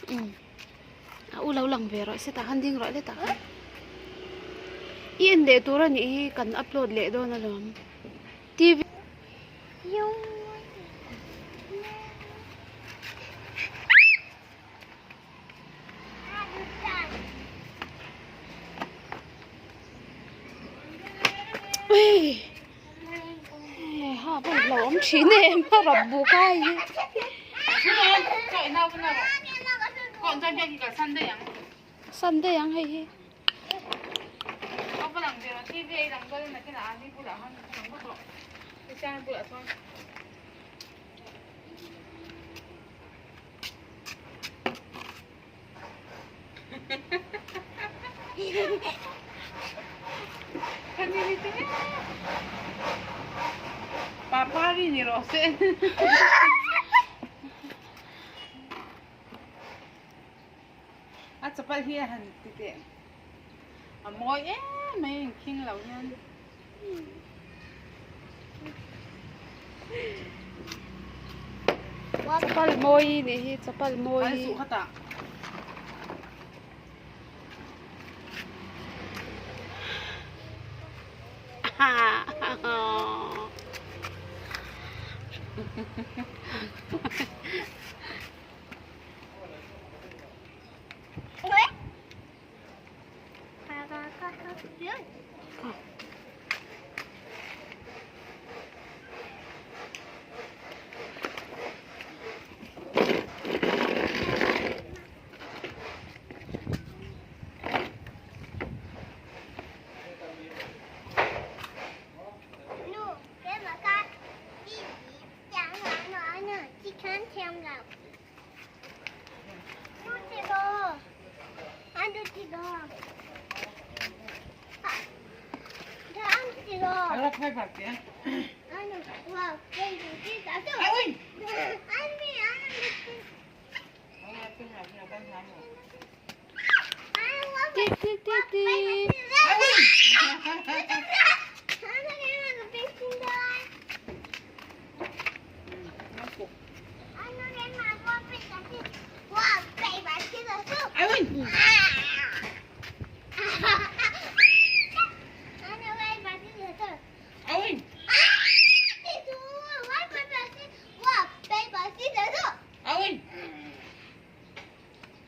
Umm a u lo lang ve rawh se tah khan ding rawh le tah khan i en leh tur a nih hi kan upload leh dawn alawm tv Ha pawh lo awm thin em a rap buk a hei hi. San daih ang hei hi. Papari ni rawh se. A chapal hi a han ti teh. A mawi em mai a inkhing lo hian. Chapal mawi nih hi chapal mawi.